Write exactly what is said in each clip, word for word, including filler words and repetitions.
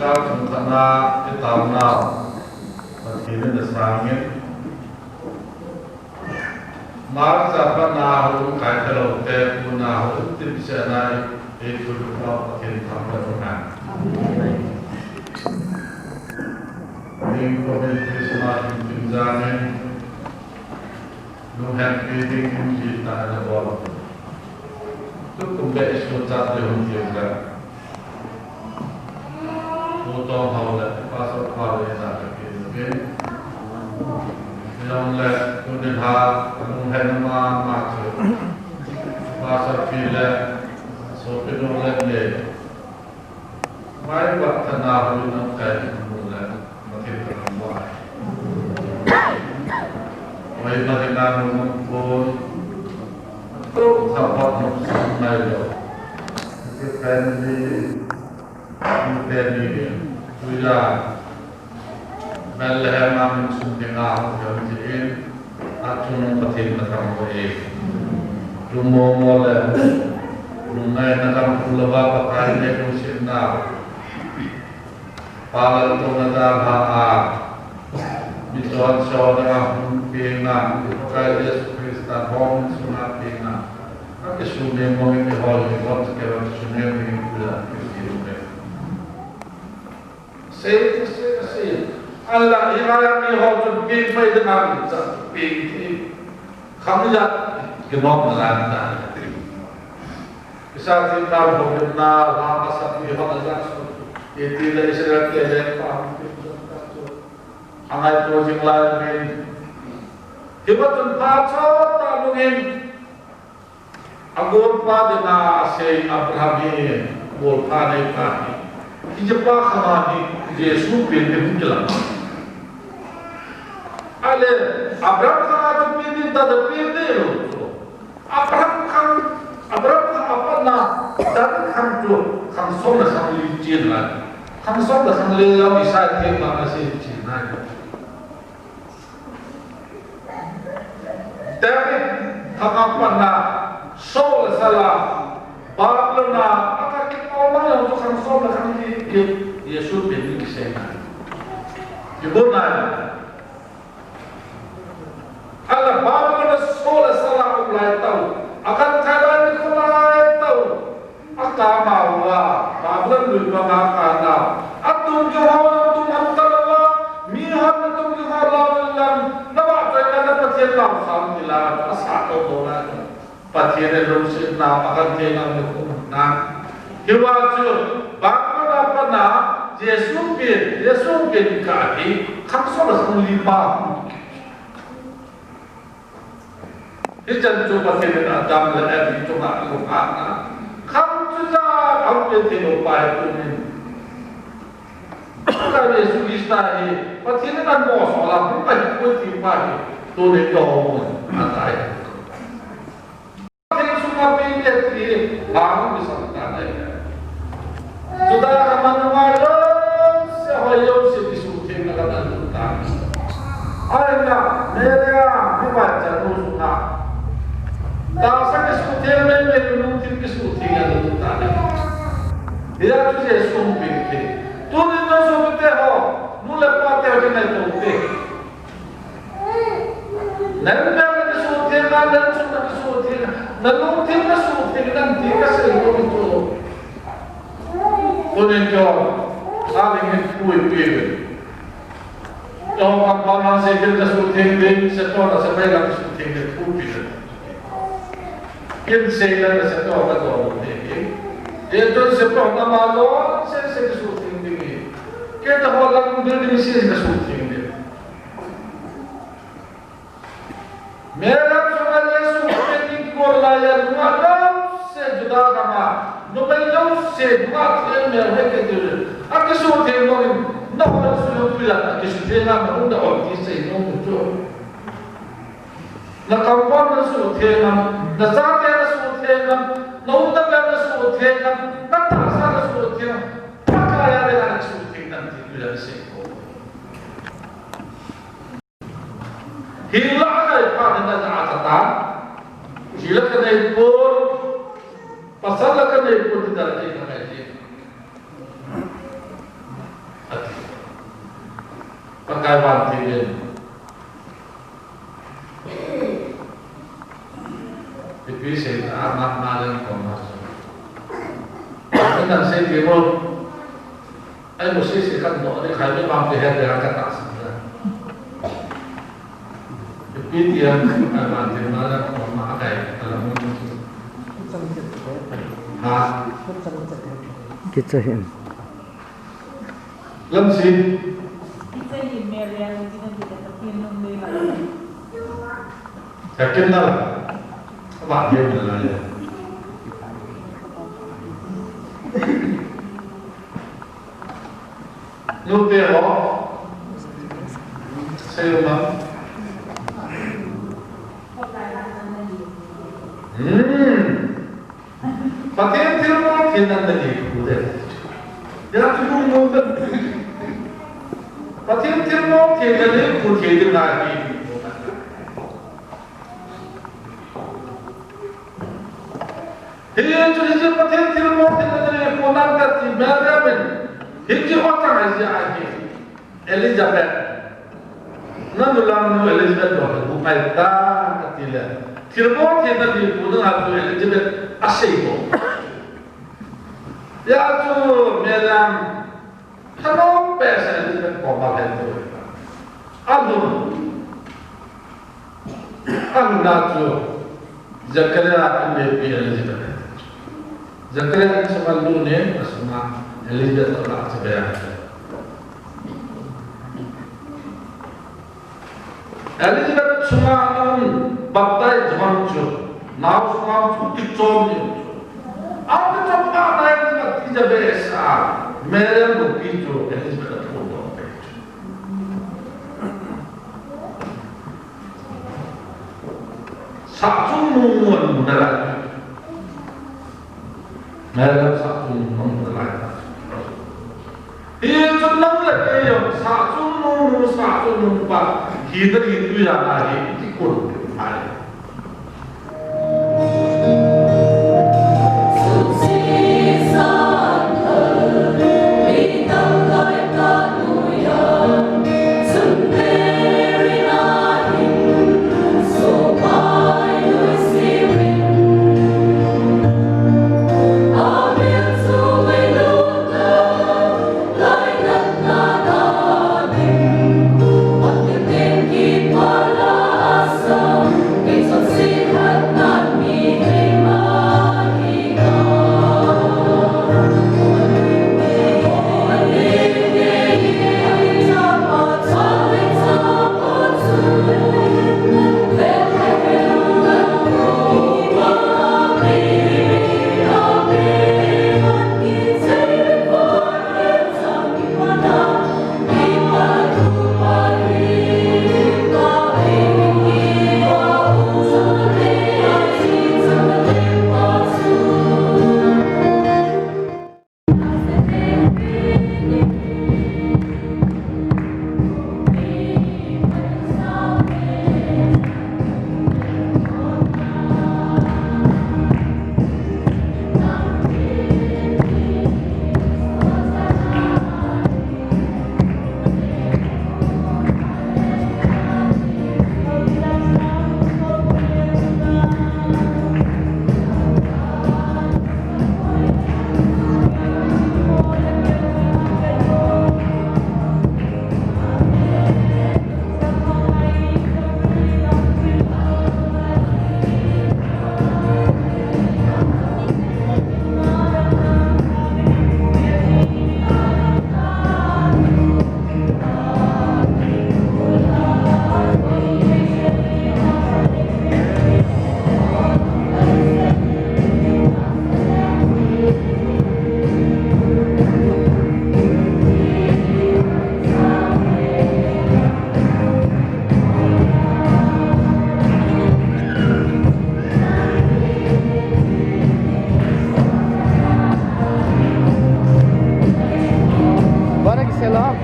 Chungchang a i taonau Pathen in asangin, March a pat a hung kai talou te, tuna hung timset na i, i thupha Pathen thangvah in umhen. Ning ko min Christmas in timjang in, lunghetpi ding in jita na bol. Tukum be isu chat le hung tim le. Pu Tong Hau le Pastor Pau le na ka kin kin. Yong le, tuni ha, lunghet mama chu. Pastor Pi le, Sopi Nong le le. Mai bat thana hu nang kai mu le. Pathen ka lam ba. Oi, Pathen ka lam ba. Ko sa pa no sa nai lo. Ke family, family, tuya. Bethlehem a min sun ding a hung jam ji in. Achung Pathen ka thangvah e. Tumo mo le. Nungai na kam pulava Pakai ne kung sin na. Palal tona dalha a, mi chonse a hung peng a, Pakai Jesu Christa hung sunga peng a, akisumil mong in eiho, eiho chakeva kisumil mong in puja kisi uve. Sei, sei, sei. Ala, i aya mi ho chu peng mai ding a mi cha peng ti. Khang ya, kinom na lan ta. Isa ti ta ho na, la ka sa ti ho na ja su. Iti le Israel te le pa. Angai to jing lai min. Hiva tun pa cho ta lungin. Agolpa dinga asei Abraham hi, golpa neipa hi. Hichepa khang a hi, Jesu pen ding hung kilang. Ale, Abraham khang a chu pen ding ta da pen ding lo. Abraham khang, Abraham khang a pat na, David khang chu, khang som le khang li chin lai. Khang som le khang li jong Isai theng bang a sei chin lai. David khang a pat na, Saul le Saul a, Babylon a, aka kipau mang jong chu khang som le khang li, Jesu pen ding kisei nai. Kibol nai. Ala Babylon a Saul le Saul a um lai tau. Akan kai lai ni kho lai tau. Akama uva, Babylon lui panga kana. Atum kiho, atum am talova. Mi hon atum kiho lau lam. Nava choi na Pathen lau sam kila. Asa to to na. Pathen in lungsetna, akan thei ngam ni khum na. Hiva chu, Babylon a pat na, Jesu pen, Jesu pen kah hi, khang som le khang li pa. Hichan chu Pathen in Adam le Evi chunga alunghang na. Khang chu ja, apen thei lou pa hi tunin. Ka Jesu Christa hi, Pathen in anmo so la, hung ahi poi ti pa hi, tunin ka hou mun, atai. Theng sunga peng te ti, bang mi sam ta nai. Juda gam a nungai jouse, hoi jouse kisuthengna gam a lut ta. Ahinla, Mary a, mi vaichanu sunga. Tahsa kisutheng nei nei, lungthim kisutheng a lut ta nai. Hia chu Jesu hung peng te. Tuni nang sopite ho, nu le pate ho, kinai to te. Nang bel na kisutheng, nang sung na kisutheng, nalungthim nasutheng, nang ti kasei nom chu. Tunin keiho, sa ding in puipi. Keiho compound a sei ding kasutheng ding, seto na sepai la kasutheng ding, puipi ding. Kin sei la seto na dong ding. Eton seto na ma dong, sei sei kasutheng ding. Keiho lang building sei kasutheng ding. Mary chunga Jesu pen ding kigol laiya, nungah jouse Juda gam a, numei jouse nungah themgao hei kiti. Akisutheng bangin, nahoi suhoi puiya, akisutheng a, nahung na oi ti sei nom chu. Na compound nasutheng a, nachate nasutheng a, naumna gam nasutheng a, natahsa nasutheng a, Pakai a le akisutheng nan ti puiya sei nom. Hinla angai phat in ana cha ta. Ji la kanei pon, pasal la kanei pon ti dal kei kangai ti. Kai van ti din. Ipi sei ta ma ma len ko ma. Ai na sei ti mo. Ai mo sei sei kan do ni khai ni bang ti he de ka ta sa. Ipi ti a kai van ti ma len ko ma kai ta la mo. Ha. Kicha hin. Lamsi. Ita hi Mary Ellen ti na di ka Pathen nung le la. Ka ken na la. Ba ye na la ye. Nu te ho. Sei ma. Hmm. Pathen thilbol thei nan na hi khu de. Ya chu lungmong de. Pathen thilbol thei nan na hi khu thei ding ahi. Hichu hiche Pathen thilbol thei nan na hi khu nan kati Mary amen. Hiche ho chang ahi ahi. Elizabeth. Nanu lamnu Elizabeth lo ka bu pai ta, ati le. Thilbol thei na di pu na chu Elizabeth asei bo. Ya chu Mary amen. Thanom pe sa Elizabeth ko ba le to. Anu. Anu na chu. Zakaria in le pi Elizabeth. Zakaria in sunga lut in, asunga Elizabeth toh la che be a. Elizabeth sunga um baptize jong chu, nao sunga chu kichom ni chu. Aum kichom pa ta Elizabeth ti ja be sa, Mary in pi chu Elizabeth a thon doh pe chu. Sah chung nung nung na lai. Mary sah chung nung nung na lai. Hichun nang le kei jong sah chung nung nung, sah chung nung pa. Hi na hi tu ya na hi, ti kun hai. Bora que sei lá.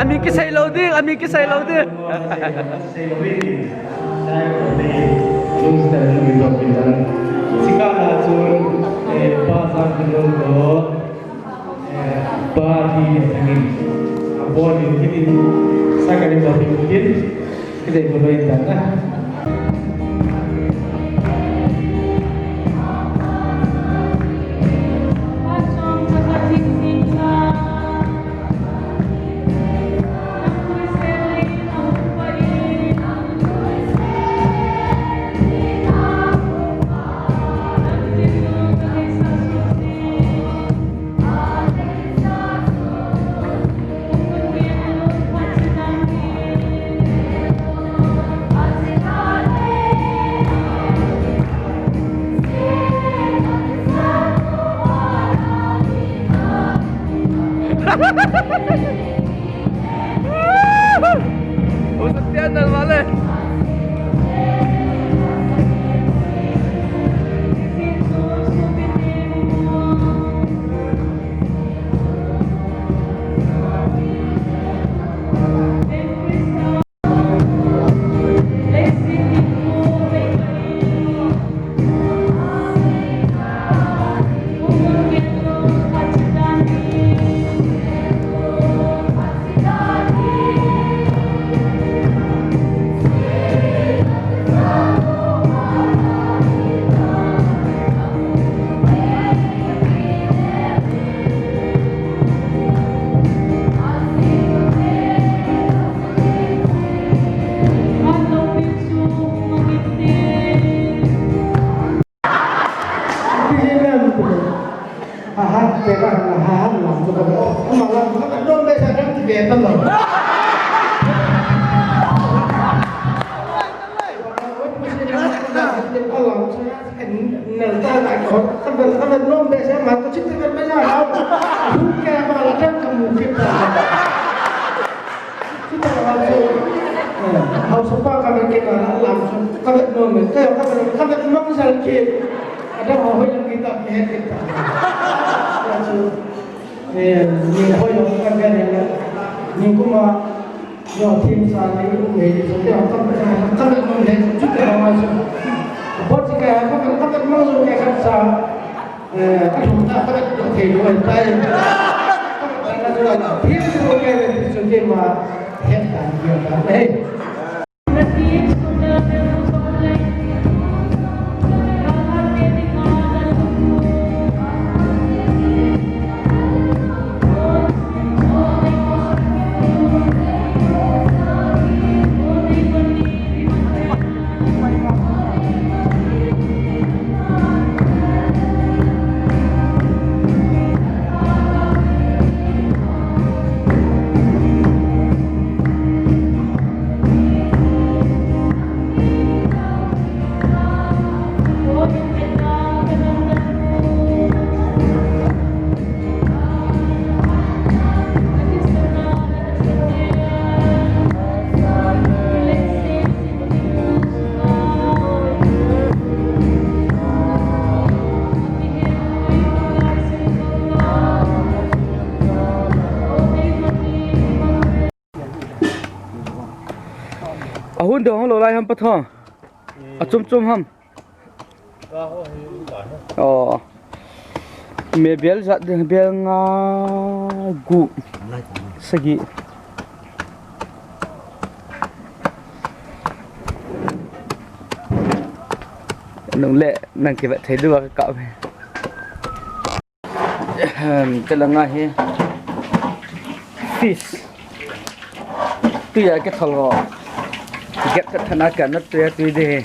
Mi kisei lou ding, a mi kisei lou ding. Sikana chu, eh, pa sa kilo ko. Bati ni sangin. Abon ni kini sakali bati mungkin. Kita ikut baik dah. Hausa pa ka vet kit na lam chu, ka vet nom e, ka, ka vet, ka vet nom jal kit. Adang ho hoi lam kita, ka het kit ta. Chu, eh, ni hoi lo ka vet e, ni kuma, yo, thim sa ni um e, so, ka, ka vet, ka vet nom e, chu te ma chu. Bot si ka, ka vet, ka vet nom jal kit sa. Eh, ka thum ta, ka thei lou tai. Ka thei lou tai, thil lou kai le, thil lou kai ma, het ta, het ta, eh. Ahung dong lou lai ham Pathen. Achom chom ham. Oh. Me bel jat ding, bel nga, gup, sagi. Nung le, nang kivet thei diu a ka kap e. Ahem, te langa hi. Fish. Tui a kithol ho. Gep that thana ka na tui a tui de.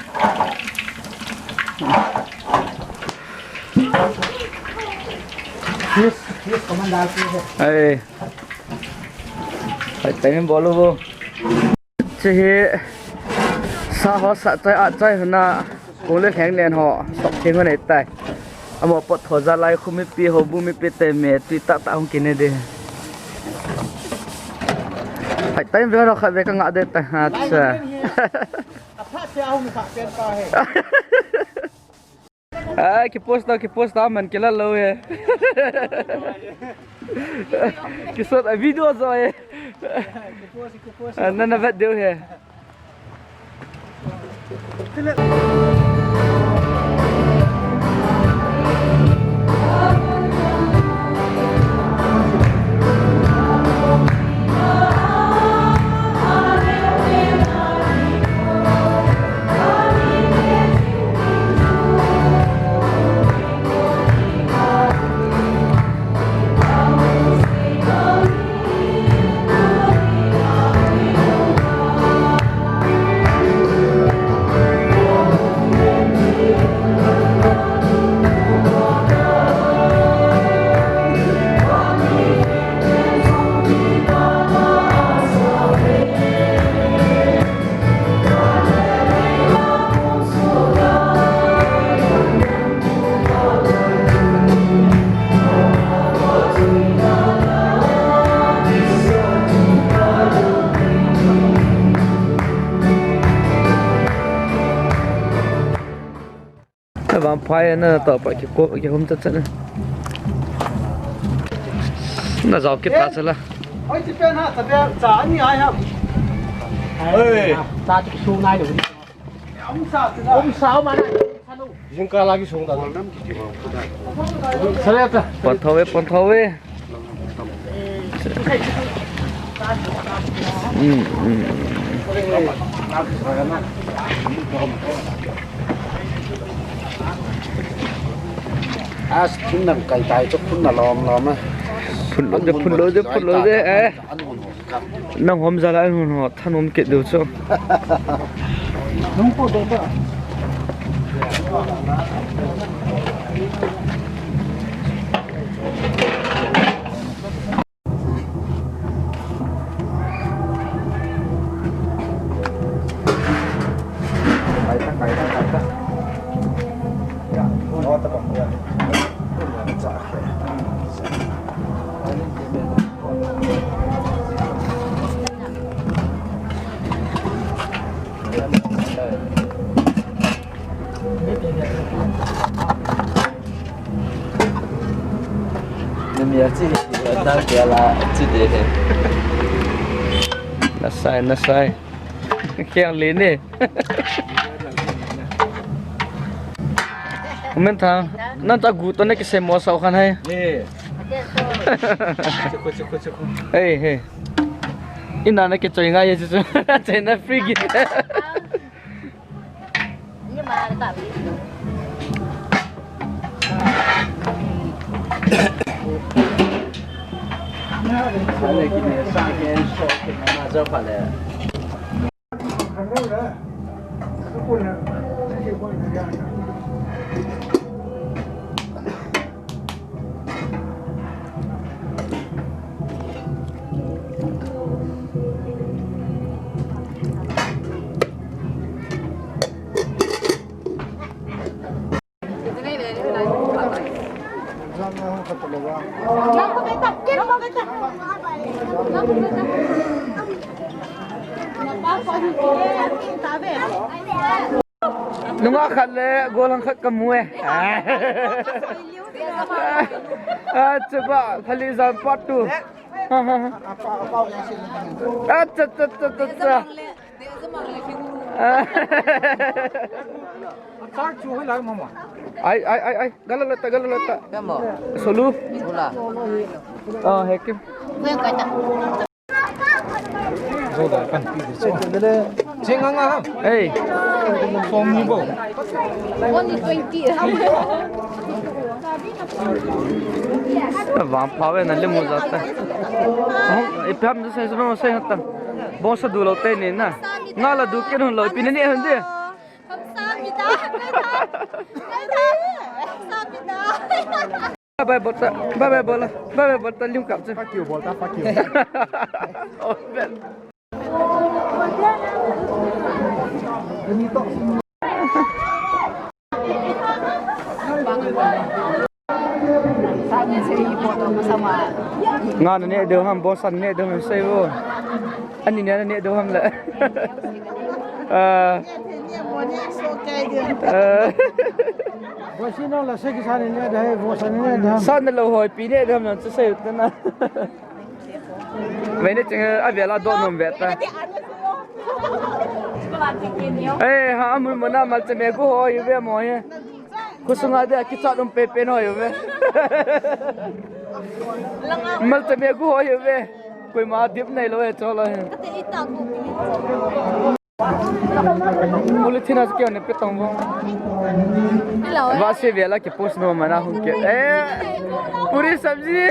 Fish, fish commander fish. Ai. Ai, tai min bol u. Hiche hi sa ho sa chai a chai hona kong le lheng nen ho sok theng ho nei tai. Amo pot tho ja lai khu mipi ho bu mipi te me tui tah tah hung kine de. Hai time ve ho khat ve ka nga de ta ha cha. Ai, ki post tau, ki post tau, man kila lou e. Ki sot a video jo e. Ah, na, na vet deu he. Vangphai na to pa ki ko, ki hum chat chat na. Na jao kit ta chala. Oi, ti pen ha, ta pen cha ani ai ha. Oi. Cha ti su nai lo. Um sa ti na. Um sa ma na. Jingkah lagi sung ta. Sale ta. Pon thou ve, pon thou ve. As, phun nang kai tai chu, phun na lom lom a. Phun lom de, phun lom de, phun lom de, eh. Nang hom jal a, an hun ho thanom kit diu chu. Nami a chi hi, a dang ke la chi de he. Na sai, na sai. Keng le ne. Umen thang, nan ta gu to ne ki se mo sao khan hai. Ye. Chukhu, chukhu, chukhu. Hey, hey. Ina na ke choi ngai ye chu. Chai na free gi. Nungah khat le gollhang khat kamu e. Ah, chuba, phali jam part two. Ah, cha, cha, cha, cha, cha. Ah. Ai, ai, ai, ai. Gala lata, gala lata. Solu. Ah, hekim. Zoda kan pi de so. Cheng anga ham. Hey. Som ni bo. Only twenty. Vangpha ve na le mu jat ta. Ipi ham sai so sai ta. Bongsa du lou te ni na. Nga la du ke hun lou pi ni ni hun de. Bye bye bol ta, bye bye bol ta, bye bye bol ta, lim kap chu. Fuck you bol ta, fuck you. Oh, man. Nga na ne deu ham, bongsa ne deu ham, sei vo. Ani ne ne deu ham le. Ah. Ah. Bongsa na la se ki sa ne ne de, bongsa ne ne de ham. Sa ne lo hoi pi ne de ham na chu sei ta na. Vei ni ching a vela do nom ve ta. Ei, ha, amun muna malcha me gu ho hi ve mo hi. Khusunga de kichat um pe pe no hi ve. Malcha me gu ho hi ve. Koima dip nei lo e cho lo hi. Polythene a keu ne pe tong bo. Hello. Va se vela ke post no mana hung ke. Eh, puri sabji.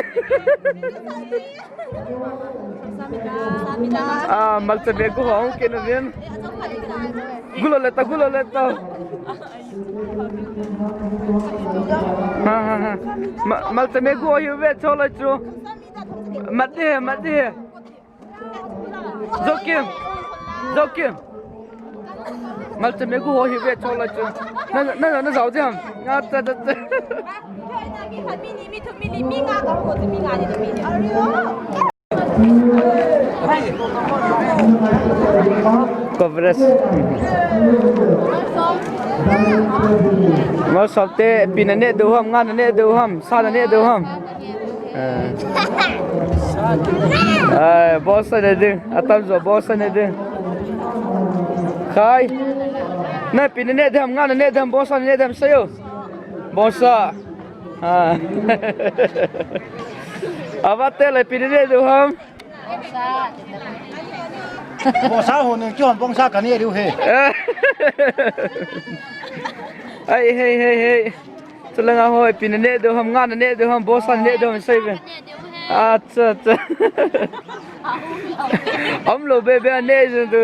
Ah, malcha me gu ho hung ke no vin. Gulo le ta, gulo le ta. Ha, ha, ha. Ma-, malcha me gu ho hi ve cho lo chu. Mat de, mat de. Joakim. Joakim. Malcha me gu ho hi ve cho lo chu. Na, na, na, na jao jam. Nga ta, ta, ta. Coverage. Mo sop te pi na ne do ham, nga na ne do ham, sa na ne do ham. Eh. Ai, bosa ne ding. Atam jo bosa ne ding. Khai. Na pi ne ne dam, nga ne dam, bosa ne dam sayo. Bosa. Ah. Ava te le pi ne do ham. Bosa ho ne kyon bosa ka ne riu he. Ai, hei, hei, hei. Chulanga ho, pi na ne do ham, nga na ne do ham, bosa ne do ham, sei ve. Acha, acha. Om lo be be ne jun tu.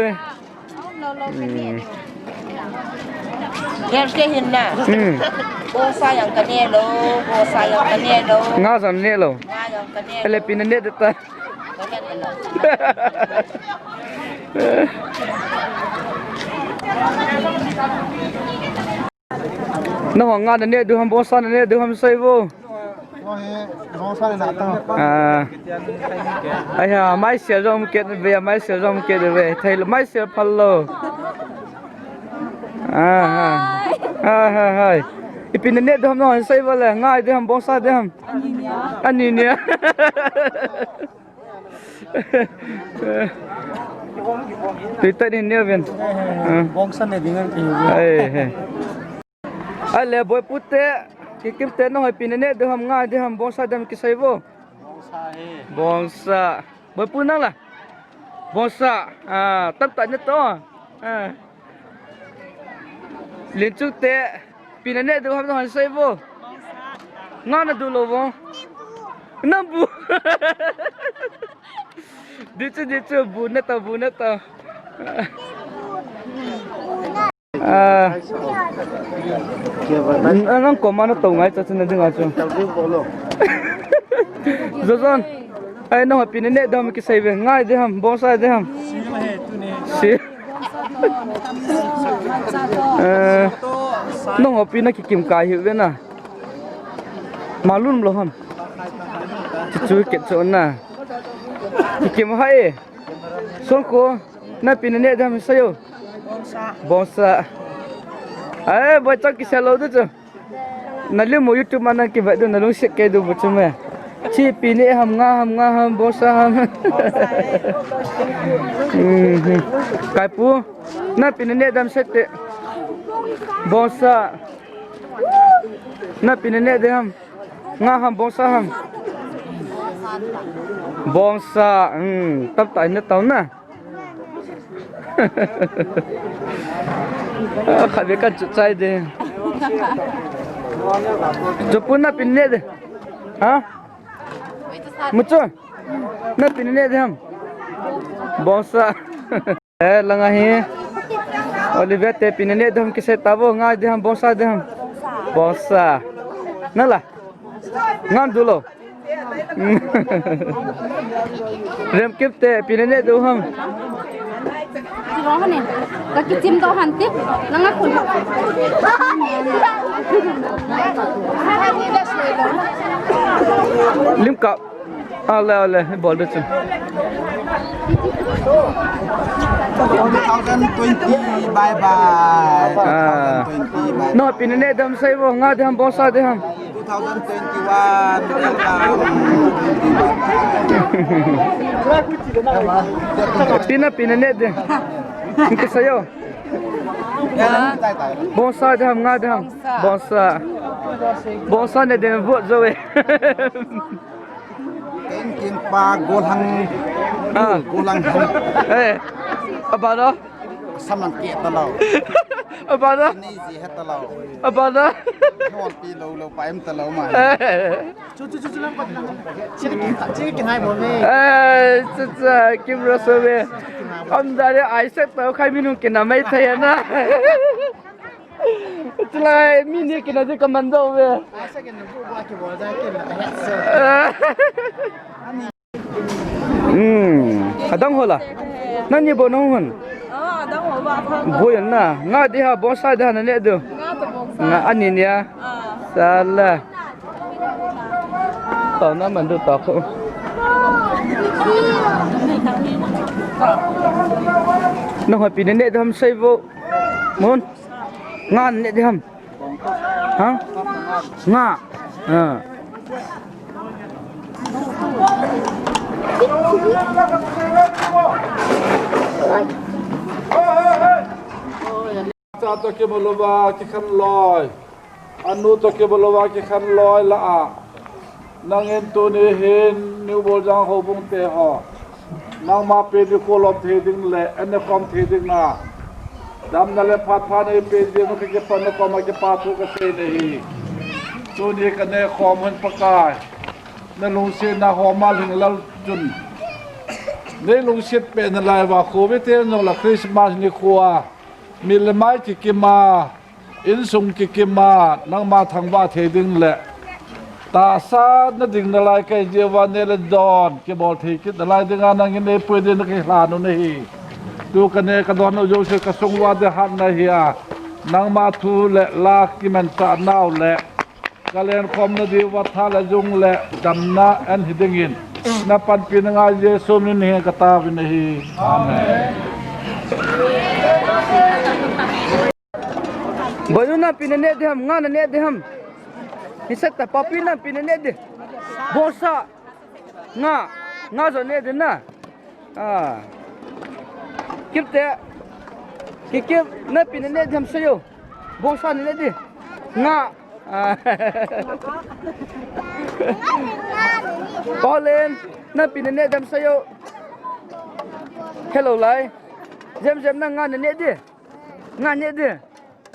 Hmm. Yer ke hin na. Hmm. Bosa yang ka ne lo, bosa yang ka ne lo. Nga jong ne lo. Nga yang ka ne lo. Ele pi na ne do ta. Ka ne lo. Nangho nga na ne do ham, bosa na ne do ham, sei vo. Bosa na ta. Ah. Ai ha, mai sia jong ket ve, mai sia jong ket ve. Thei lo, mai sia phal lo. Ah, ha. Ah, ha, hai. Ipi na ne do ham, nangho sei vo le, nga de ham, bosa de ham. Ani nia. Ani nia. Tui ta ni ne ven. Ah. Bosa ne ding an ki. Ai, he. Ale, boipu te, Kikim te, nangho pi na ne do ham, nga de ham, bosa de ham kisei vo. Bosa he. Bosa. Boipu nang la. Bosa. Ah, tap ta ne to. Ah. Linchuk te, pi na ne do ham, nangho sei vo. Nga na do lo vo. Na bu. Di chu, di chu, bu na ta, bu na ta. Ah. Nang ko ma na to ngai cha chu na ding a chu. Jojon. Ai, nangho pi na ne do ham kisei ve, nga de ham, bosa de ham. Si. Eh, nangho pi na Kikim kai hi ve na. Malum lo ham. Chu chu ke chu na. Kikim hai. Songko. Na pi na ne do ham sei o. Bosa. Bosa. Ai, boi chak kisei lo de chu. Na limu YouTube ma na kivet du, na lungset kei du bu chu me. Chi pi ne ham, nga ham, nga ham, bosa ham. Mhm. Kaipu, na pi na ne do ham sei te. Bosa. Na pi na ne do ham. Nga ham, bosa ham. Bosa, hmm, tap ta ne tao na. Khatvei kan chu chai de. Jopu na pi ne de. Ha? Mucho. Na pi ne de ham. Bosa. Eh, langa hi. Olivia te pi ne de ham kisei ta vo, nga de ham, bosa de ham. Bosa. Na la. Ngan du lo. Remkip te pi ne do ham. Ka kichim do han ti. Nanga kun. Lim kap. Ale, ale, bol de chun. Two thousand twenty, bye bye. Ah. Two thousand twenty, bye bye. No, pi na neh dem sei vo, nga de ham, bongsa de ham. Two thousand twenty-one, welcome. Pi na, pi na neh de. Ki sei o. Bongsa de ham, nga de ham. Bongsa. Bongsa. Bongsa neh de vote jo e. Ken ken pa golang. Ah. Golang hang. Eh. Apa dah? Samang ke talau. Apa dah? Ni ji he talau. Apa dah? Hon pi lo lo pa em talau ma. Eh. Chu chu chu chu lang pa lang. Chi ki chi ki hai mo me. Eh, chu chu kim ro so me. Am da re ai se to khai mi nu ke na mai thai na. Chulai mi ni kina di ka man dou ve. Hmm. Adang ho la. Nani bo nong hon. Ah, adang ho ba tha. Bo yan na. Nga di ha, bongsa di ha na ne du. Nga to bongsa. Nga ani nia. Ah. Sala. Tao na man du tao ko. Nong ha pi ne ne du ham sei vo. Mun. Nga ne du ham. Ha? Nga. Ah. Cha toh kimu louva kikhen loi. Anu toh kimu louva kikhen loi lah a. Nangin tuni hin New Boljang houbung te ho. Nangma pen nikho lom thei ding le, an nekhom thei ding a. Damna le phat pha neipe ding u kakipan nakoma kipa thu kasei nahi. Tuni kanekhom hun Pakai. Nalungsetna homa lhinglel chun. Neilungset peh nalai uva, Covid te jong la Christmas nikho a. Mit le mai kikim a. Insung kikim a, nangma thangvah thei ding le tahsa nading nalai kahi jeh uva neh le don kibol thei kit nalai dinga nangin neipui ding nakilhan u nahi. Tu kaneh kadon u jouse kasung uva ding hatna ahi a, nangma thu le la kimanchah nau le kalenkhom nadiu va tha le jung le damna ahin hi dingin napanpi nangai Jesu min in kataovin ahi. Amen. Boinu, na pi na neh ding ham, nga na neh ding ham? Ni seta, papi, na pi na neh ding? Bongsa. Nga. Nga jong neh ding na. Ah. Kipte. Kikim, na pi na neh ding ham sei o. Bongsa na neh ding? Nga. Ah. Paulen, na pi na neh ding ham sei o. Hello lai. Jem jem, na nga na neh ding? Nga neh ding?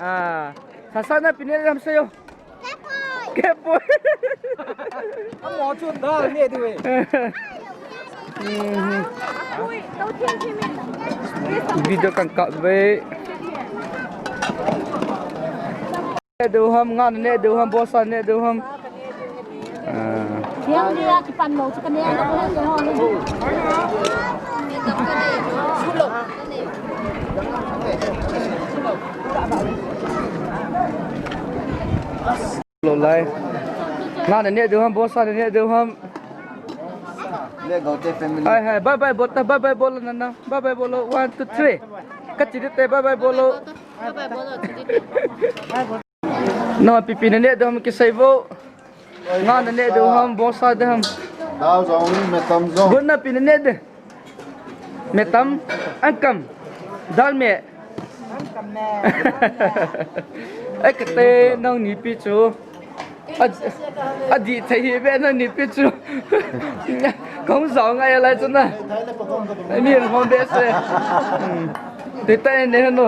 Ah, sasa, na pi neh ding ham sei o. Kepoi. Amo chun da neh ding ve. Mhm. Video kan kap ve. Neh ding ham, nga neh ding ham, bongsa neh ding ham? Ah. Siang dia kipan lo, cakap dia, dia boleh tengok ni. Lo lai. Nga na neh ding ham, bongsa na neh ding ham? Le Gaute family. Hai, hai, bye bye bol ta, bye bye bol na na. Bye bye bol. One, two, three. Kachi ding te, bye bye bol. Bye bye bol, kachi ding te. Nangho pipi na neh ding ham kisei vo. Nga na neh ding ham, bongsa ding ham? Dal jong, metam jong. Gun, na pi na neh ding? Metam, ankam, dal me. Ankam me. Ai kate, nangni pi chu. A, adih thei hi ve nangni pi chu. Kong jao ngai lai chu na. Ai mi hong be se. Hmm. Te ta ne no.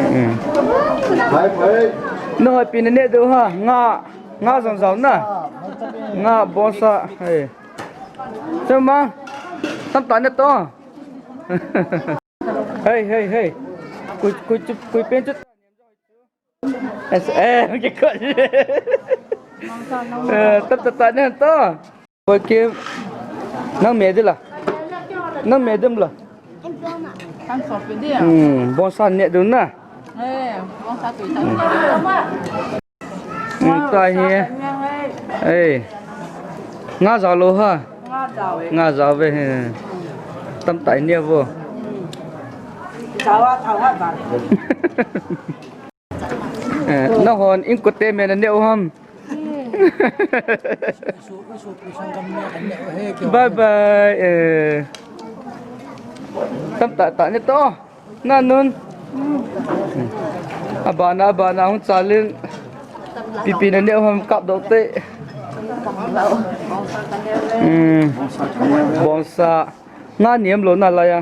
Hmm. Nangho pi na neh ding ham? Nga, nga jong jao na. Nga, bongsa. Hey. Chuma. Tam ta ne to. Hey, hey, hey. Kui, kui, kui pen chu. Eh, eh, kikoi. Eh, tap tap tap ne to. Koi ke, nang me ding la. Nang me ding la. Hmm, bongsa neh ding na. Eh, bongsa tu ta. Hmm, ta hi. Eh. Nga jao lou ha. Nga jao. Nga jao ve he. Tamtah i neh uvo. Jao a, jao a, jao. Eh, nahon inkote me naneh u ham? Bye bye. Eh, tamtah tah neh to. Nanun. Abana, abana hung chalin. Pipi naneh u ham, kap doh te. Hmm. Bongsa. Nga niam lou nalai a.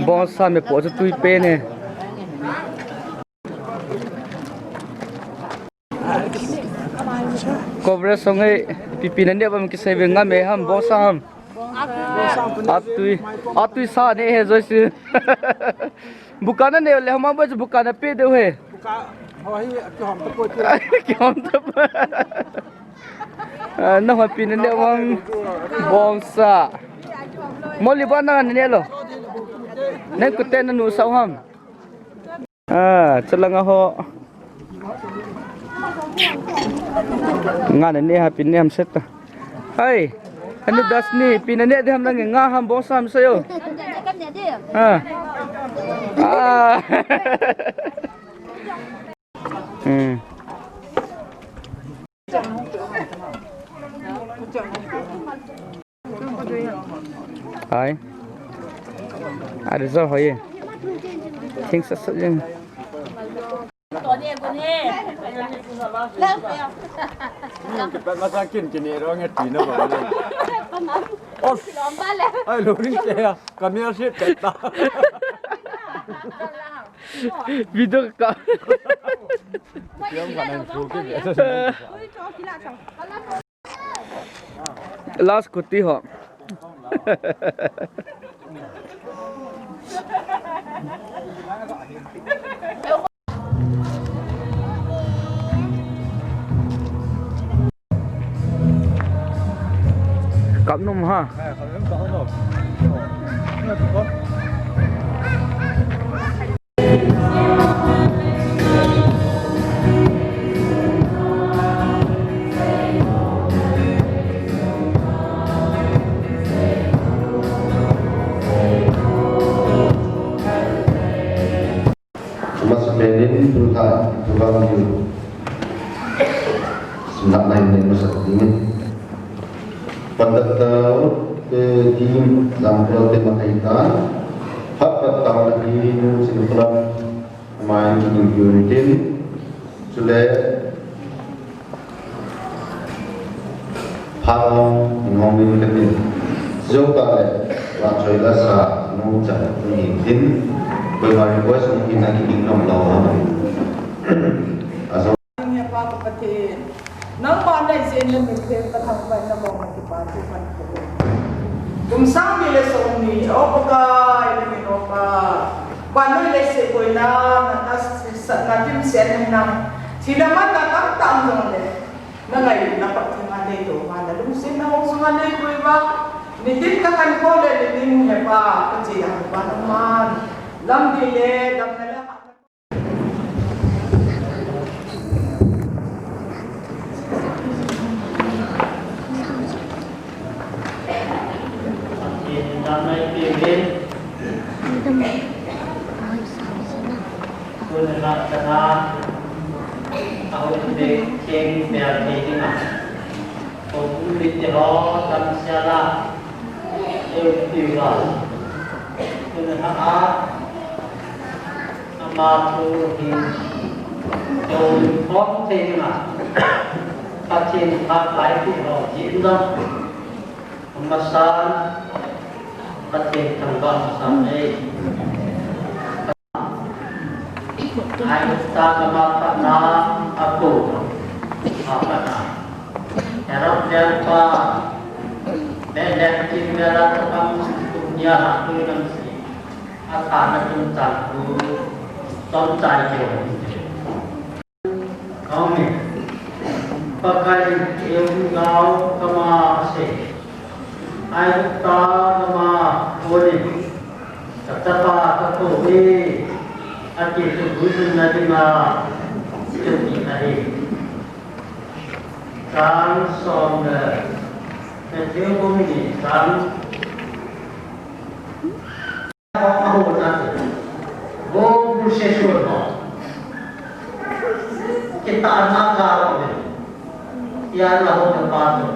Bongsa me po chu tui pen e. Coverage song e, pipi naneh uvam kisei ve, nga me ham, bongsa ham. Atui, atui sa neh he jouse. Buka naneh le ham, boi chu buka napeh diu he. Buka, ho hi, kihom tapoi. Kihom tapoi. Ah, nahon pi naneh uvam, bongsa. Moli ba nang naneh lou. Nang kute nanu sao ham. Ah, chalanga ho. Nga naneh ha, pi naneh ham seta. Hai, anu Dasni, pi naneh ding ham nang, nga ham bongsa ham seiyo. Ah. Ah. Hmm. Hai. A result hoi e. Thing sat sat jeng. Kipat masa kin kini rong e tina ba. Os. Ai lo ring ke ya. Kami asit peta. Video ka. Yang kanan suki. Last kuti ho. Kap nom ha. Amasapen in tulha, tulha miu. Simna nai ne masa dingin. Pandata te team example te makai ta. Hat pat ta na hi nu sin kula. Mai ni ni tin. Chule Phat hong, hong min ka tin. Jou ta le, la choi la sa, nu cha, ni tin. Koi ma request hong hin a ki ding nom lo ha. A jo. Nang pa ka Pathen. Nang pa na isen le min the ka thang pa na bong ki pa tu kan ko. Kum sang ni le som ni, o Pakai le min o pa. Pa nu le se koi na, na ta sa na tim se na. Thina man na tam tam jong le. Na ngailutna pat theng a nei to ma na lungsetna hung sunga nei pui va. Nitin ka kan ko le nitin he pa ka che a pa na man. Lam di le, lam na le ha. Nitin na mai pe ve. Tun la kana, a hoi te cheng bia te ding a. Ko kum ni te ho tam sia la. Eu ti la. Tun la a, ama tu hi. Tun kom te ding a. Pathen pha kai ti ho ji na. Amasan, Pathen thangvah masan e. Aigupta gam a patna a ko, a patna. Herod lengpa, Bethlehem kin mela tapang kum nia a ko lam si. A thana tum chang ko, tom chai ko. Amen. Pakai in eu gao kama ase. Aigupta gam a konin kachapa kakou e, ati chu guijumna dinga, chuti ahi. Chang som le Thil bung ni sang. Ho, ho, na te. Go bu se su ho. Kita na ka ho ni. Ya na ho na pa to.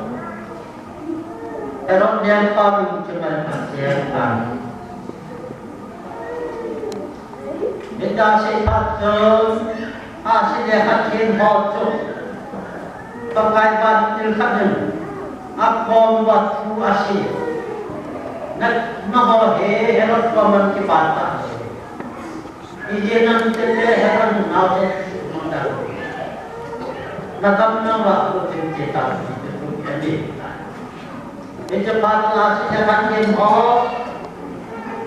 Herod dia pa bu ke man pa se pa. Hita se phat chun, ahsi le khat hin ho chu Pakai ban til khat in akhom uva thu asei. Na, nangho hi Herod koman kipat ta. Ijeh inem itile Herod nao te mang ta. Na gam nang va ko tin ke ta, tin ke tu ke ni. Hiche phat a ahsi le khat hin ho,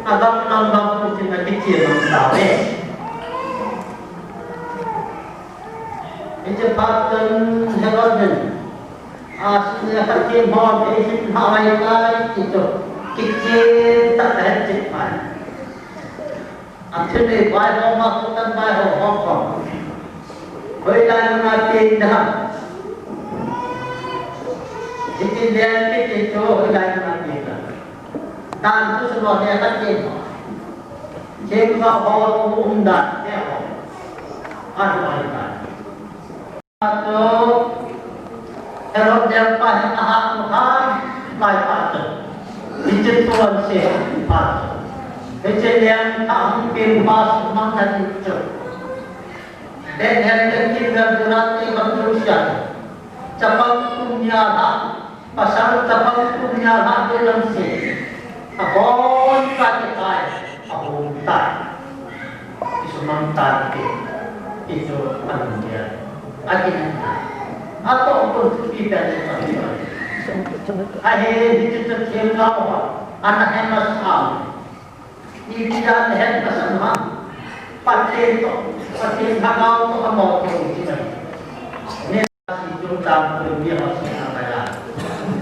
agam nang bang u tin akiche mang tauve. Hiche phat chun Herod in, ahsi le khat hin ho, ei hin ha vai tai, ti chu, kichen tah a ahet chet mai. Athilnei vaihom a, kotan vaihom ho khom. Hoilai muna peng ding ham. Hitin den kiti chu hoilai muna peng ding ham. Dan thusim ho le khat in. Themgao ho umdan te ho. Ahin dan. Atu, Herod pa hin ahah u ham, lai pa tu. Hiche thu asei pa tu. Hiche leng khat hung peng pa sumang na ti chu. Bethlehem te kimvel duna te kam tu sia. Chapang kum nia lha. Pasal chapang kum nia lha te lam se. Abon ka te kai. Ahung tai. Isumang tante, ijo anundia, akin, ato pun thupi pen se pati. Ahe, hiche chu themgao ho, ana he masang. Ipi ana he masang ham. Pathen to, Pathen Lhagao to amo to uti mai. Asi chung tang pun mi ho si a kaya.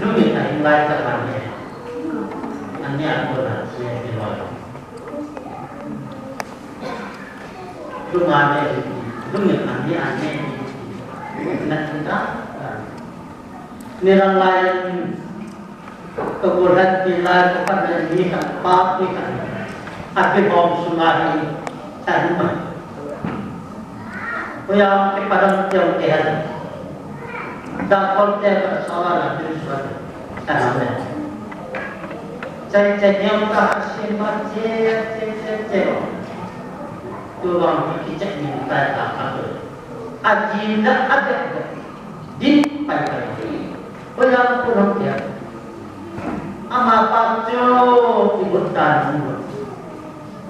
Lungin a hing lai ta kan ne. An ne a ko na ne ti lo. Lung a ne ti. Lungin an ne an ne ti. Na ti ta. Ni lang lai Ka bol han ti lai, ka pan han ni khan, pa ti khan. A ti bom sunga hi, tan ma. Ko ya ke padam teo ke han. Da kol te ka sala la bil suan. Tan ma. Chai chai nyam ka ha si ma che, che, che, che. Tu bang ki chak ni tai ta ka tu. A ji na a de. Din pai pai. Ko ya ko ram kya. Ama pa chu i but dan nang.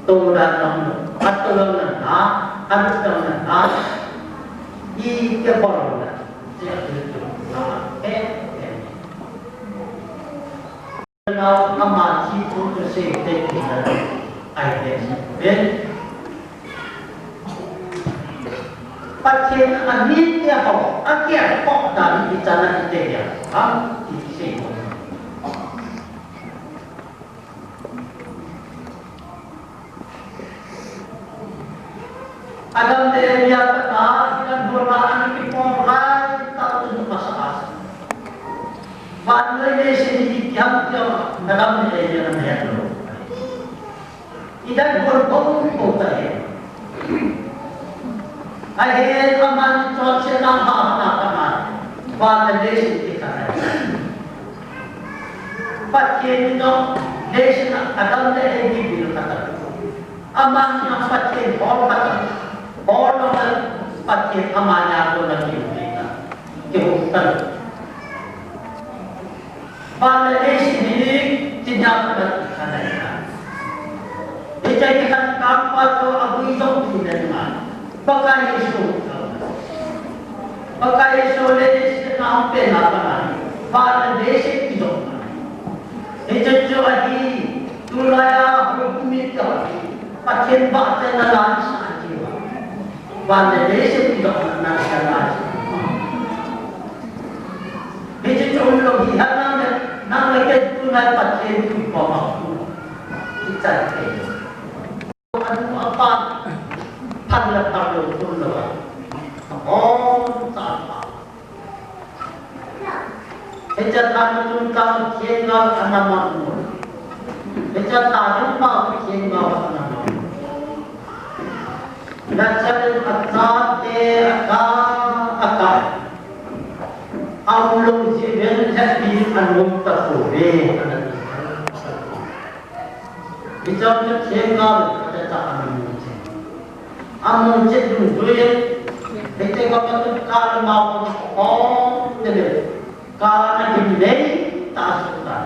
To dan nang. At to dan nang. At to dan nang. I ke bol na. Siya tu tu. Na. Eh, eh. Now, ama thi thu to se te ki na. Ai de. Pathen a mite ho, a kiah khop dan ichan a ite dia, ham, ti sei. Adam le Eve a pat a, hinan hona an kipo lai, ta tu masa a. Van le le se ni ki ham ti a, Adam le Eve a na het lou. Idan hol bou bou ta he. Ahe, amani chonsetna ma, ma, ma, ma. Van le leiset kikhen ahi. Pathen in jong leiset a Adam le Evi bil khat a. Amani jong Pathen hol khat a. Hol jong le Pathen amani a kona bil khat a. Kihou talou. Van le leiset hi, chinna khat a kikhen ahi. Hiche kikhen tapa chu abui jong thina dinga. Pakai Jesu. Pakai Jesu leiset a hung penna kona. Van le leiset kijopna. Hiche chu ahi, tulai a hung um mite ho hi. Pathen vahchoina la sa ahi uva. Van le leiset kijopna sa la. Hiche chu umlou hi, ha nang le, nang le kei tu ngai Pathen tu pa ma tu. Kichai kei. Anu apa, phan le phan lou tu lou. Om sa pa. Hiche Kanu tum ka khen nga ana ma mo. Becha ta dum pa khen nga ana ma. Na cha de a cha te a ka a ka. Aum long ji ven cha pi an long ta ko ve. Hicham chu theng ngal, ka ta ta amun che. Amun che dungjuiyin, hiti ka pa tu ka la ma ko ko de le. Ka na dim le ta su ta.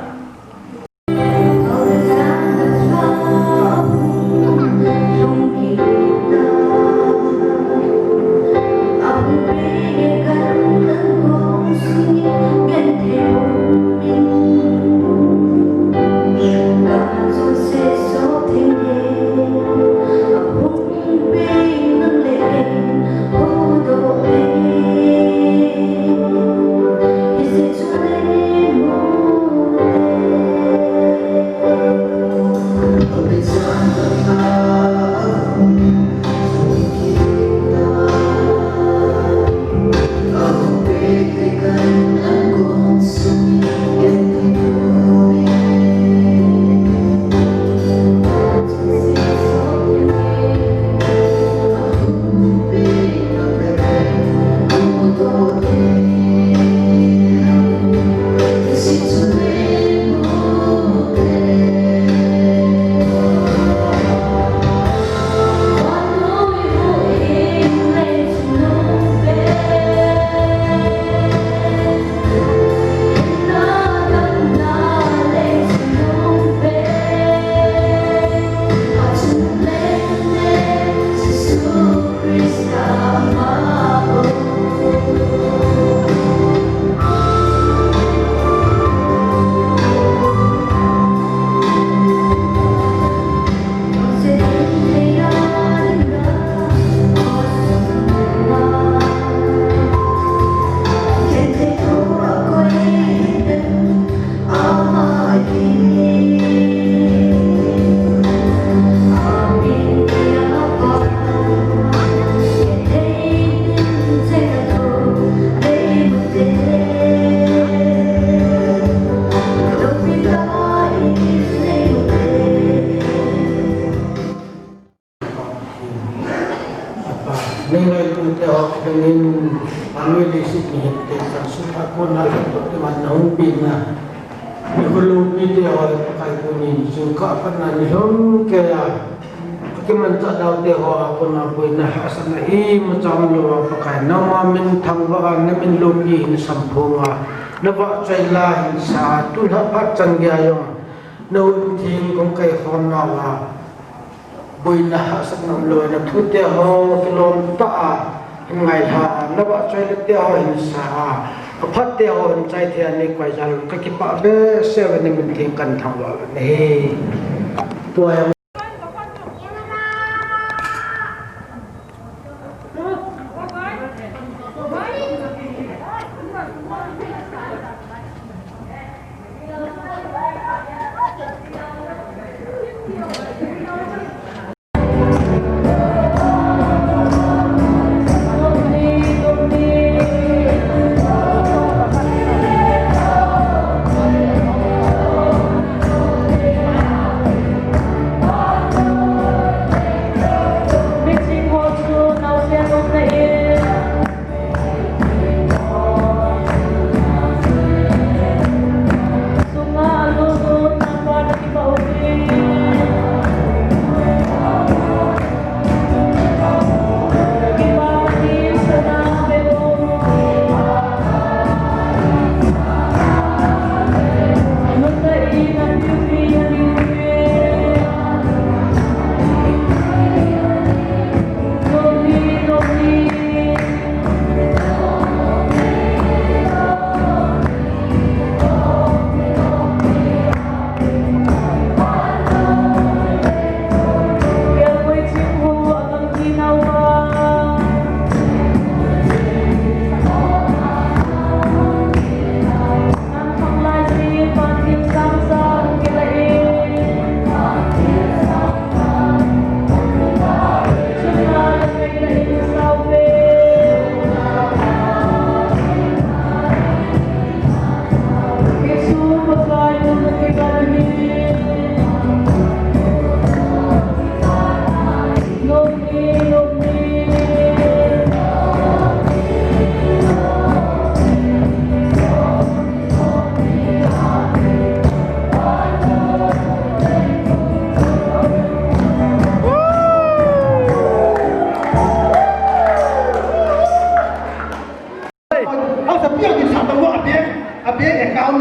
Nei ngailute ho, kenin, anoi leiset mihem te, chan sung a kona lhatdoh ding a na hung pena. Ni kho loupite ho, Pakai tunin, jingkah a pat na ni lhom keiya, kimanchah daute ho a kona boina hahsatna imacha umlou a Pakai, nangma min thangvah a, na min loupi hin samphong a, na vahchoi la hin sa a, tulha phat chan geiya jong, na hun theng kong kaikhom nauva, boina hahsatna umlou, na thute ho kilom tah a hin ngailha a, na vahchoi late ho hin sa a, aphatte ho hin chai thei a nei koi jal un, kakipah behseh uve, na min theng kan thangvah uve. Tua jong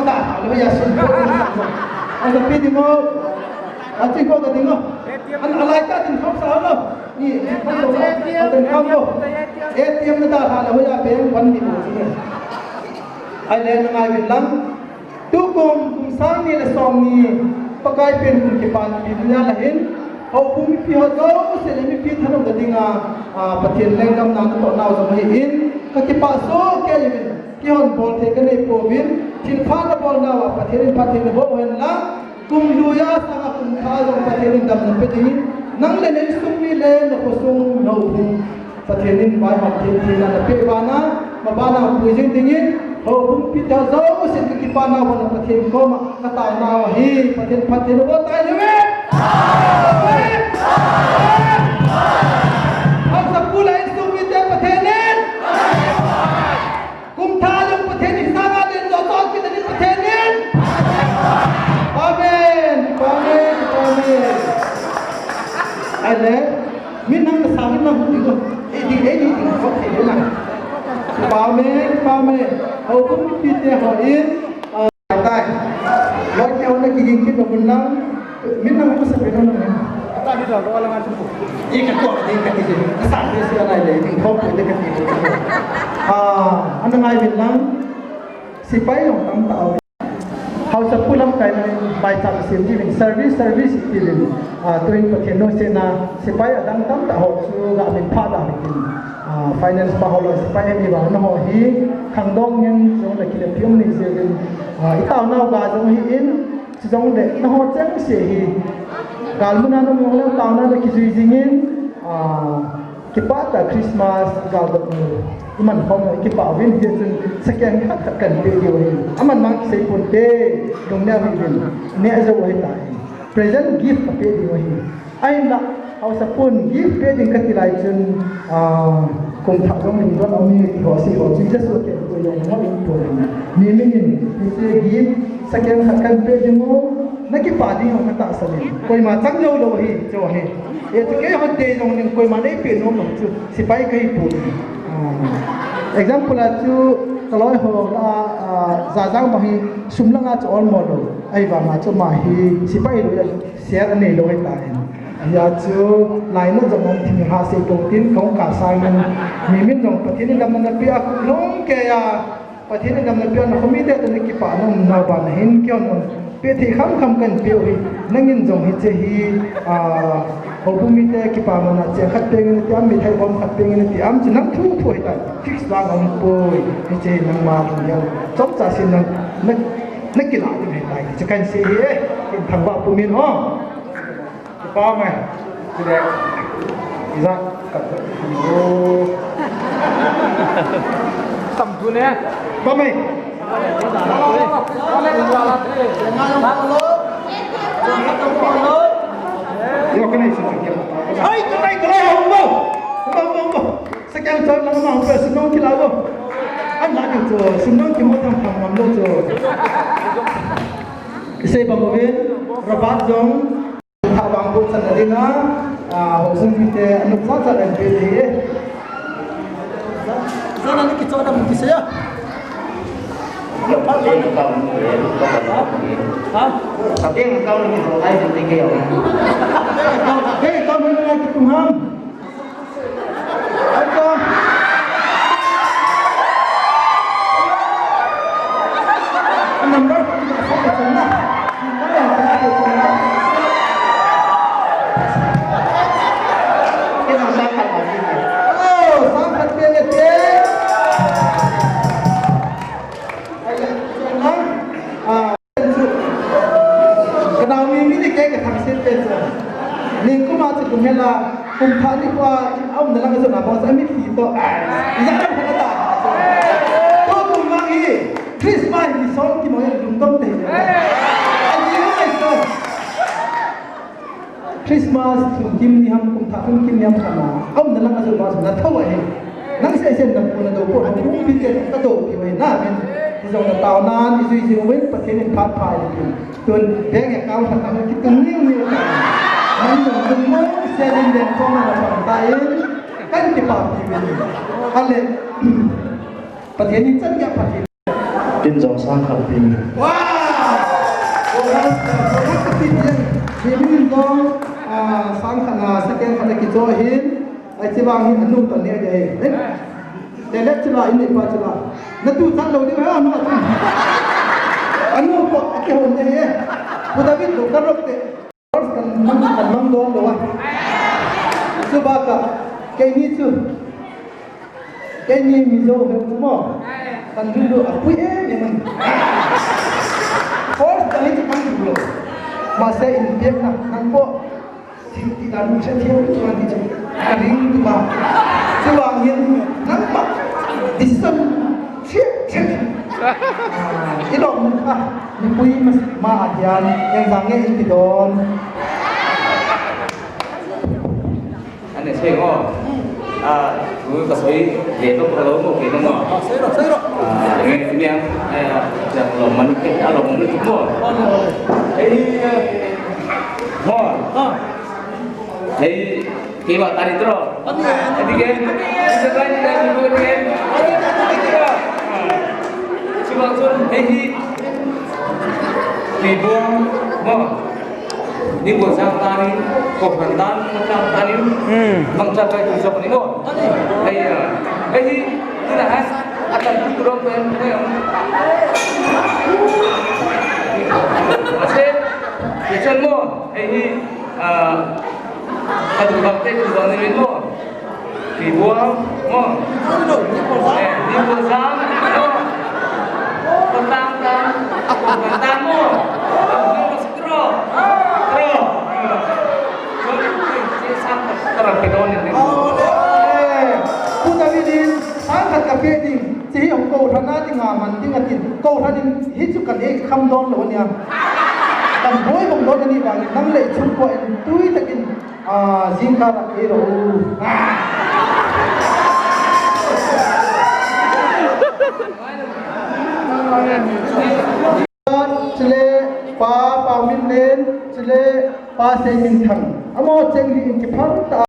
Hallelujah, sun po. Ang sabi din mo, at ikaw ka din mo. Ang alay ka din, kung sa ano? Ni, ang din mo. A T M na da, hallelujah, beng, wan din mo. Ay, le, nang ay, lang. Tukum, kum sang ni le som ni, Pakai pen kum kipan, Biblia lahin, ho kum pi ho jo, se le mi pi thano ka dinga, a, Pathen lenggam na to nau jo hi in, ka kipa so ke yin, ki hon bol the ka nei po vin, thil pha na bol nau a Pathen in Pathen na bol hen la, kum luya sanga kum tha jong Pathen in dam na pe ding, nang le nei sung ni le na ko sung no hung. Pathen in vaihom thei thei na na pe vana, ma vana pui jing dingin, ho bung pi ta jo, sin ka kipa na vana Pathen koma, ka ta na hi, Pathen, Pathen vo tai le ve. Hausa pu la in sung mi te Pathen in. Kum tha jong Pathen in sanga den jo to ki ni Pathen in. Amen. Amen. Amen. Ai le. Min nang ka sa min nang hu ti ko. Eh, di, eh, di, di, ko thei le nang. Pa me, pa me. Ho kum pi te ho in, ah, tai. Loi te ho na ki ging ki ko bun nang. Min nang ko sa pe nang. Ta di do, do la ngan tu. Di ka ko, di ka ti. Ka sa pe si nai le, di ko pe de ka ti. Ah, ana ngai min nang. Sipai jong tam tah. Hausa pu lamkai na in baicham sem ding in service, service ti ding. Ah, tuin Pathen lungsetna sipai adang tamtah ho chu ga min pha da hitin. Ah, finance pa ho lo sipai ni ba na ho hi khangdong ngen jong le kile pium ni jeh in. Ah, i taonau ga jong hi in, chu jong le na ho cheng se hi. Galmuna na mong le taona le kijui jing in. Ah, Kipah tah Christmas galdot nu. Iman khom i kipah uvin hichun second khat khat kan pe diu ahi. Aman mang kisei pon te, lungneo hih uvin. Neh jou ahi tai. Present gift ka pe diu ahi. Ahinla, hausa pun gift pe ding kati lai chun, ah, kum thah jong lungdon aum e ti ho sei ho chu Jesu ken koi jong mo in pon. Mi min in, hiche gift second khat kan pe diu mo, na kipah ding ho ka tahsan in. Koima chang jou lou ahi, chu ahi. E, chu kei hon te jong ning koima nei pe nom lou chu, sipai kahi pon. Ah, example a chu, ka loi ho la, ah, Jajang bang hi sum langa chu olmo lou. Ahivanga chu ama hi sipai lou a, share anei lou ahi tai. Hia chu, lainat jong um thim ha sei pon tin, kong ka sang in, mi min jong Pathen in damna na pe a, kum lhung kei a, Pathen in damna pia na khomi te tuni kipah na um nau ban hin kei hon pe thei kham kham kan pe u hi. Nangin jong hiche hi, ah, houbung mite kipah mana cheng khat peng in ati am, mithai bom khat peng in ati am, chu nang thu thu ahi tai. Fix vang um poi. Hiche hi nangma lunggel chomcha sin nang, na, na kila ding ahi tai. Chu kan sei hi e. Kin thangvah pumin ho. Kipa mai. Kile. Iza. Kap. Oh. Tam tu ne. Pa mai. Yo, kane su. Ai, kane, kane, hong bo. Hong bo, hong bo. Sa kyang chon lang ma, hong bo, sum nong kila bo. An la ni chu, sum nong kimo tam tam ngam lo chu. Isei bang uvin, Robert jong. Tha bang bu chan a ding a, ah, houbung mite, anuk cha cha len pe ding e. Zan a ni kicho dam kisei a. Ha? Ha? Sa bank account ni ho ai ding ke yo. Bank account, bank account ni kitum ham. Ka nao mi mi ni kei ka thangsit pen chu. Ning kum a chu kum hela, kum thah ni kua, a umna lang a chu na bang chu a mitthi to. Ija lang kha ta. To kum mang hi, Christmas ni song ki mo lungdon te. A ji mai so. Christmas lungkim ni ham, kum thah lungkim ni ham kha na. A umna lang a chu bang chu na tho ahi. Nang seh seh na pu na do ko, na pu pi te ka do pi wai na min. Ti jong na tao nan, i jui jing wai, Pathen in phat pha i pi. Tun bank account khat a kitun niu niu ta. Nang jong lungmong sia din den kong na pang ta in. Kan kipapi uvin. Ale. Pathen in chan gei a Pathen. Kin jong sang khat pi. Wow! Bonus, bonus ka pi pi. Hi min jong, ah, sang khat na second khat na kicho hin. Ai chi bang hin anu ta ne de. Eh? Te le chi la in ni pa chi la. Na tu chan lo di ha anu. Anu ko a ke hon de. Pu David lo ka rok te. Kan mang, kan mang don lo a. Chu ba ka, keini chu. Keini Mizo he chu mo. Kan dulu a pui e, e man. First ka hi chu kan dulu. Ma se in piak na, nang po. Ti, ti dan mu se ti, ti dan ti chu. Ka ring tu ba. Chu ba ngin, nang pa. Decision. Chik, chik. Ah, i lom, ah, mipui ma, ma a hian, eng vang nge in ti don. Ani sei ngo. Ah, tu ka sei, le to ka lo mo ke no mo. Ah, sei ro, sei ro. Ah, nge, nge, eh, yang lo man ke, a lo mo ni mo. Ei, eh, mo. Ah. Ei, Keima tani tro. Ani, ani. Adi ke? Adi ke? Adi ke? Adi ke? Adi ke? Chibang chun, hei hi. Ni buang, mo. Ni buang sang tani, ko phan tan, ko sang tani. Hmm. Bang cha kai tu sa ni mo. Ani. Hei, ah. Hei hi, tu na has. Atan tu tu rong ko em, ko em. Ase, ye chan mo. Hei hi. Ah, ka duh bang te, ka duh bang ni mo. Ni buang mo. Eh, ni buang sang mo. Patang tan, patang tan mo. Patang tan mo. Tro. Tro. Sorry, sorry, sang ka, ka rang pe don ni. Eh, pu David in, sang khat ka pe ding. Chi hi hong ko thana ding a man ding a tin. Ko thanin hi chu kan ei kham don lo nia. Kan boi bang don ani vang nang le chung ko en tui takin, ah, jingkah ei ro. Chule pa, pa min len, chule pa sei min thang. Amo cheng hi in kiphang ta.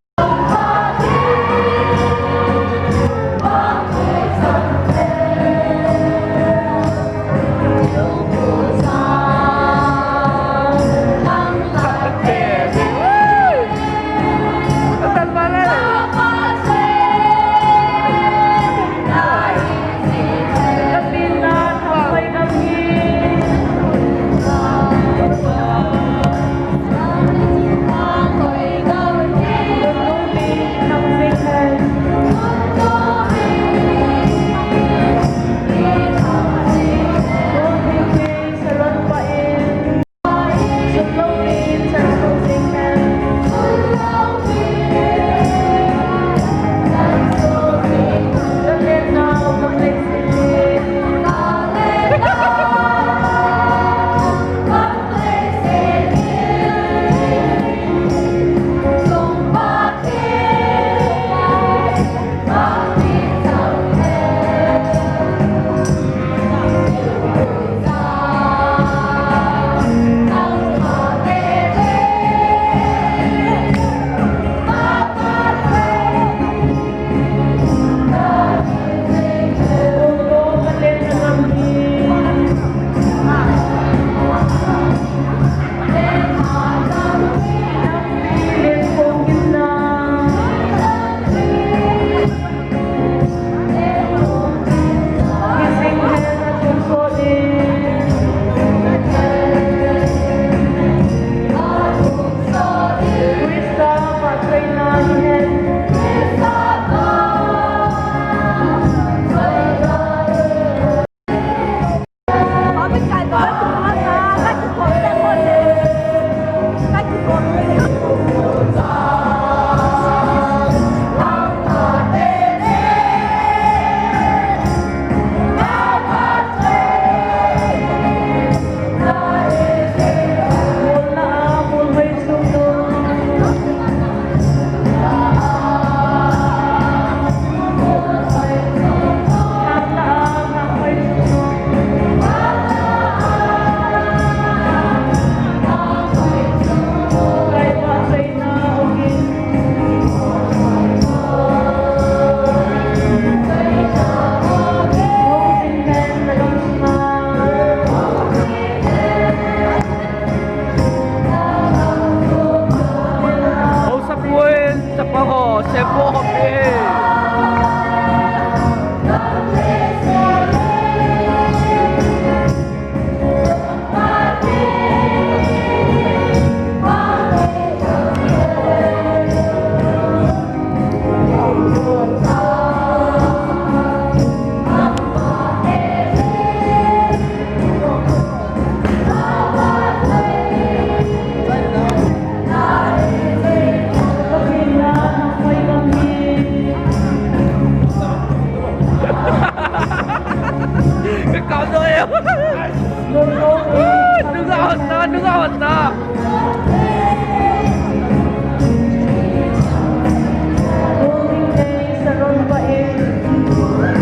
Holy Name, Saron Vah in.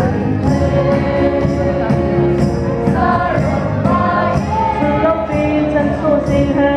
Saron Vah in. Saron Vah in.